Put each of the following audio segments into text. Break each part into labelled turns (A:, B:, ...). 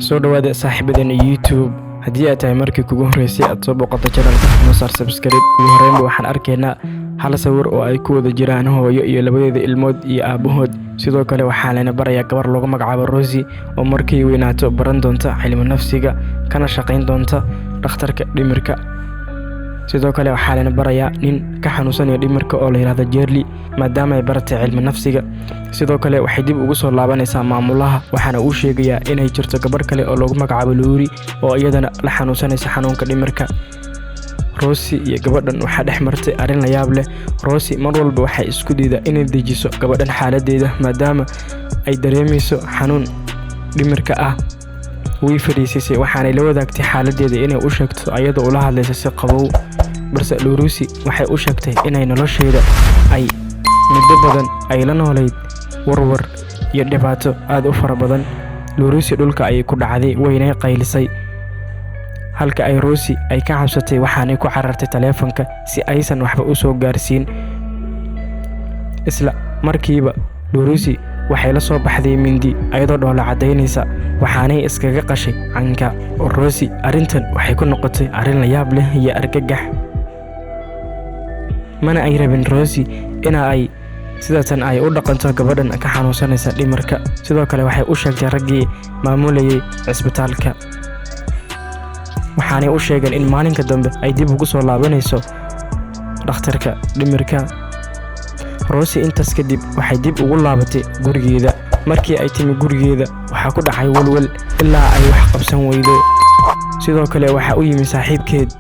A: Soo dhawaada saaxiibadeena YouTube. Haddii aad tahay markii kugu horreysay aad soo booqato channelka, noo saar subscribe. Ugu horreynba waxaan arkaynaa hal sawir oo ay ku wada jiraan hooyo iyo labadeeda ilmood iyo aabahood. Sidoo kale waxaa layna barayaa gabar loogu magacaabo Rosie oo markay weynaato baran doonta cilmi nafsiga, kana shaqayn doonta dhakhtarka dhimirka. Sidoo kale waxaa layna barayaa nin ka xanuunsanaya dhimirka oo la yidhaahdo Jerry, maadaama ay baratay cilmi nafsiga. Sidoo kale waxay dib ugu soo laabanaysaa maamulaha, waxaana uu sheegayaa inay jirto gabar kale oo loogu magacaabo Luuri oo iyadana la xanuunsanaysa xanuunka dhimirka. Rosie iyo gabadhan waxaa dhex martay arrin la yaab leh. Rosie mar walba waxay isku daydaa inay dejiso gabadhan xaaladdeeda, maadaama ay dareemayso xanuun dhimirka ah. Way fadhiisisay, waxaanay la wadaagtay xaaladdeeda inay u sheegto ayadoo ula hadlaysa si qabow. Balse Lurusi waxay u sheegtay inay nolosheeda ay muddo badan ay la noolayd warwar iyo dhibaato aad u fara badan. Lurusi dhulka ayay ku dhacday, waynay qaylisay, halka ay Rosie ay ka cabsatay, waxaanay ku carartay taleefanka si aysan waxba u soo gaarsiin. Isla markiiba Lurusi waxay la soo baxday mindi ayadoo dhoola caddaynaysa, waxaanay iskaga qashay canka. Rosie arrintan waxay ku noqotay arrin la yaab leh iyo argagax. Mana ay rabin Rosie ina ay sidatan ay u dhaqanto gabadhan ka xanuunsanaysa dhimirka. Sidoo kale waxay u sheegtay raggii maamulayay cisbitaalka, waxaanay u sheegeen in maalinka dambe ay dib ugu soo laabanayso dhakhtarka dhimirka. Rosie intaas kadib waxay dib ugu laabatay gurigeeda. Markii ay timi gurigeeda, waxaa ku dhacay walwal ilaa ay wax qabsan weydo. Sidoo kale waxaa u yimi saaxiibkeed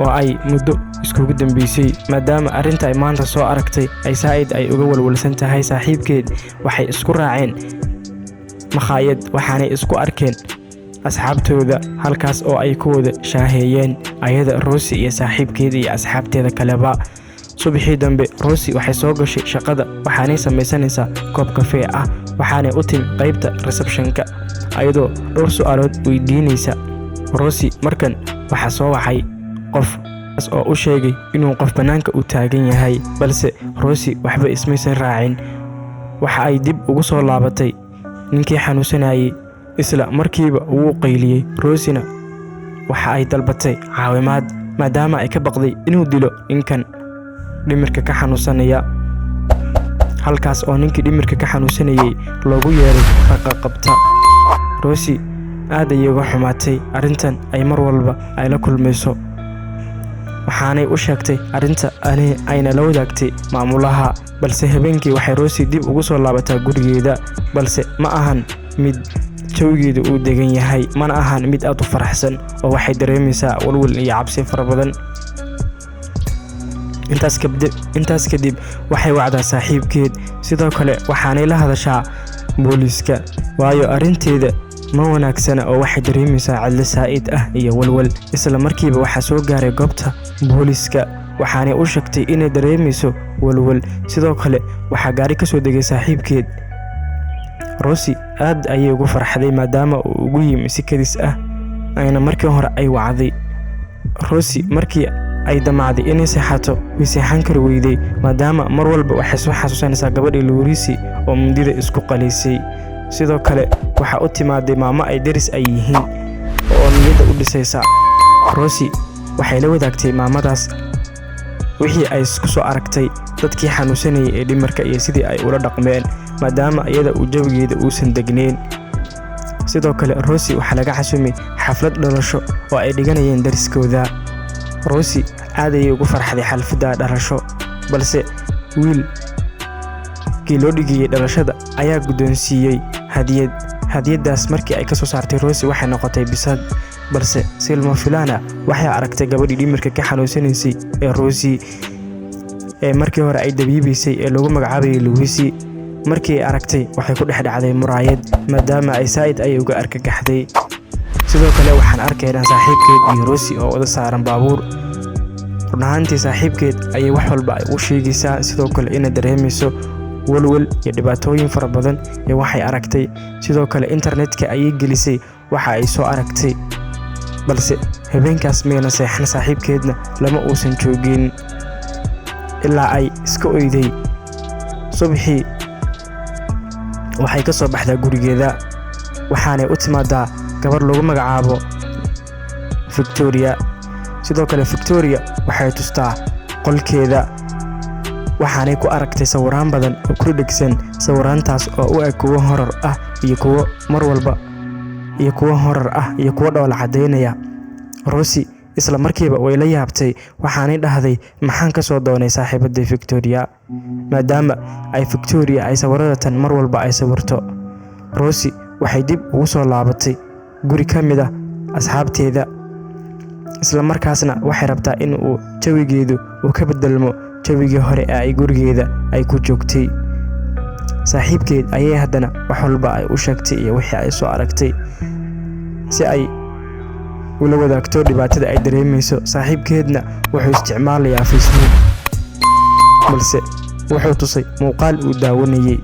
A: oo ay muddo iskugu dambeysay. Maadaama arrinta ay maanta soo aragtay ay saa'id ay uga walwalsan tahay, saaxiibkeed waxay isku raaceen makhaayad, waxaanay isku arkeen asxaabtooda halkaas oo ay ku wada shaaheeyeen ayada, Rosie iyo saaxiibkeeda iyo asxaabteeda kaleba. Subaxii dambe Rosie waxay soo gashay shaqada, waxaanay samaysanaysaa koob kafee ah, waxaanay u timi qaybta receptionka ayadoo dhowr su'aalood weydiinaysa. Rosie markan waxaa soo wacay qof oo u sheegay inuu qof bannaanka u taagan yahay, balse Rosie waxba ismaysan raacin. Waxa ay dib ugu soo laabatay ninkii xanuunsanayay. Isla markiiba wuu qayliyey. Rosina waxa ay dalbatay caawimaad, maadaama ay ka baqday inuu dilo ninkan dhimirka ka xanuunsanaya, halkaas oo ninkii dhimirka ka xanuunsanayay loogu yeeray raqaqabta. Rosie aad ayay uga xumaatay arrintan ay mar walba ay la kulmayso, waxaanay u sheegtay arrinta ayna la wadaagtay maamulaha. Balse habeenkii waxay Rosie dib ugu soo laabataa gurigeeda, balse ma ahan mid jawigeedu uu degan yahay, mana ahan mid aad u faraxsan, oo waxay dareemaysaa walwal iyo cabsi fara badan. Intaas kadib waxay wacdaa saaxiibkeed, sidoo kale waxaanay la hadashaa booliiska, waayo arrinteeda ma wanaagsana oo waxay dareemaysaa cidlo saa'id ah iyo walwal. Isla markiiba waxaa soo gaaray goobta booliiska, waxaanay u sheegtay inay dareemayso walwal. Sidoo kale waxaa gaari ka soo degay saaxiibkeed. Rosie aad ayay ugu farxday maadaama uu ugu yimi si kadis ah, ayna markii hore ay wacday. Rosie markii ay damacday inay seexato, way seexan kari weyday, maadaama mar walba waxay soo xasuusanaysaa gabadhii Luurisi oo mindida isku qalaysay. Sidoo kale waxaa u timaaday maamo ay deris ay yihiin oo niyadda u dhisaysa. Rosie waxay la wadaagtay maamadaas wixii ay ku soo aragtay dadkii xanuunsanayay ee dhimirka iyo sidii ay ula dhaqmeen, maadaama iyada uu jawigeeda uusan degnayn. Sidoo kale Rosie waxaa laga casumay xaflad dhalasho oo ay dhiganayeen dariskooda. Rosie aad ayay ugu farxday xafladda dhalasho, balse wiilkii loo dhigayay dhalashada ayaa guddoonsiiyey hadiyad. Hadiyaddaas markii ay ka soo saartay Rosie waxay noqotay bisad, balse si lama filaan ah waxay aragtay gabadhii dhimirka ka xanuunsanaysay ee Rosie ee markii hore ay dabiibaysay ee lagu magacaabayay Luisi. Markii ay aragtay, waxay ku dhex dhacday muraayad, maadaama ay saa'id ay uga argagaxday. Sidoo kale waxaan arkaynaa saaxiibkeed iyo Rosie oo wada saaran baabuur. Run ahaantii saaxiibkeed ayay wax walba ay u sheegaysaa, sidoo kale inay dareemayso walwal iyo dhibaatooyin fara badan iyo waxay aragtay. Sidoo kale internetka ayay gelisay waxa ay soo aragtay, balse habeenkaas mayna seexan, saaxiibkeedna lama uusan joogin ilaa ay iska oyday. Subaxii waxay ka soo baxdaa gurigeeda. Waxaanay u timaadaa gabar lagu magacaabo Victoria. Sidoo kale Victoria waxay tustaa qolkeeda, waxaanay ku aragtay sawiraan badan oo ku dhegsan, sawiraantaas oo u eg kuwo horror ah iyo kuwo mar walba iyo kuwo horror ah iyo kuwo dhoola caddaynaya. Rosie isla markiiba way la yaabtay, waxaanay dhahday, "Maxaan ka soo doonay saaxiibaday Victoria?" maadaama ay Victoria ay sawirada tan mar walba ay sawirto. Rosie waxay dib ugu soo laabatay guri ka mid ah asxaabteeda, isla markaasna waxay rabtaa in uu jawigeedu uu ka bedelmo jawigii hore ee ay gurigeeda ay ku joogtay. Saaxiibkeed ayay haddana wax walba ay u sheegtay iyo wixii ay soo aragtay, si ay ula wadaagto dhibaatada ay dareemayso. Saaxiibkeedna wuxuu isticmaalayaa Facebook, balse wuxuu tusay muuqaal uu daawanayay,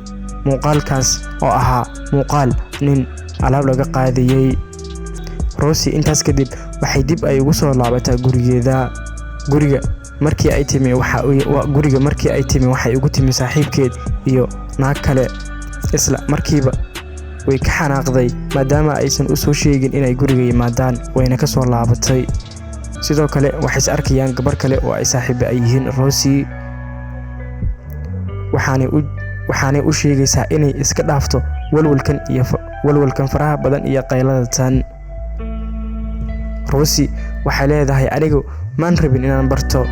A: muuqaalkaas oo ahaa muuqaal nin alaab laga qaadayay. Rosie intaas kadib waxay dib ay ugu soo laabataa gurigeeda. Guriga markii ay timi waxa guriga markii ay timi waxay ugu timi saaxiibkeed iyo naag kale. Isla markiiba way ka xanaaqday maadaama aysan u soo sheegin inay guriga yimaadaan, wayna ka soo laabatay. Sidoo kale waxay is arkayaan gabar kale oo ay saaxiibo ay yihiin Rosie, waxaanay u sheegaysaa inay iska dhaafto walwalkan iyo walwalkan faraha badan iyo qaylada tan. Rosie waxay leedahay, "Anigu maan rabin inaan barto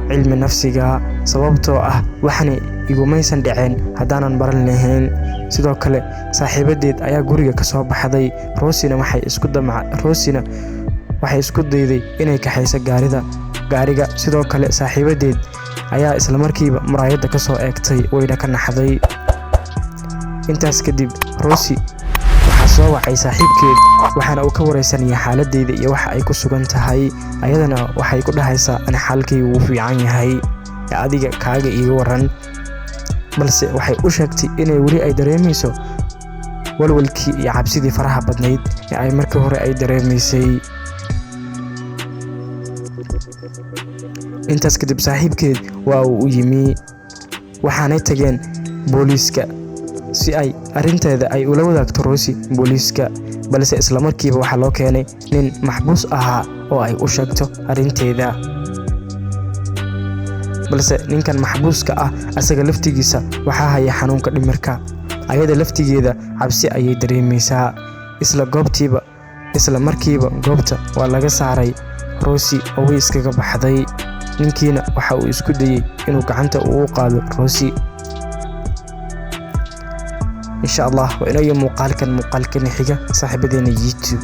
A: cilmi nafsiga, sababtoo ah waxani igumaysan dhaceen haddaanan baran lahayn." Sidoo kale saaxiibadeed ayaa guriga ka soo baxday. Rosina waxay isku dayday inay kaxayso gaariga. Sidoo kale saaxiibadeed ayaa isla markiiba muraayadda ka soo eegtay, wayna ka naxday. Intaas kadib Rosie waxaa soo wacay saaxiibkeed, waxaana uu ka wareysanayaa xaaladeyda iyo waxa ay ku sugan tahay. Ayadana waxay ku dhahaysaa, "Ani xaalkaygu wuu fiican yahay, ee adiga kaaga iiga waran?" Balse waxay u sheegtay inay weli ay dareemayso walwalkii iyo cabsidii faraha badnayd ee ay markii hore ay dareemaysay. Intaas kadib saaxiibkeed waa uu u yimi, waxaanay tageen booliiska si ay arrinteeda ay ula wadaagto Rosie booliiska. Balse isla markiiba waxaa loo keenay nin maxbuus ahaa oo ay u sheegto arrinteeda. Balse ninkan maxbuuska ah asaga laftigiisa waxaa haya xanuunka dhimirka. Ayada laftigeeda cabsi ayay dareemaysaa. Isla markiiba goobta waa laga saaray Rosie oo way iskaga baxday. Ninkiina waxa uu isku dayay inuu gacanta ugu qaado Rosie. Insha Allah waa inoo muuqaalkan xiga, saaxiibadeena YouTube.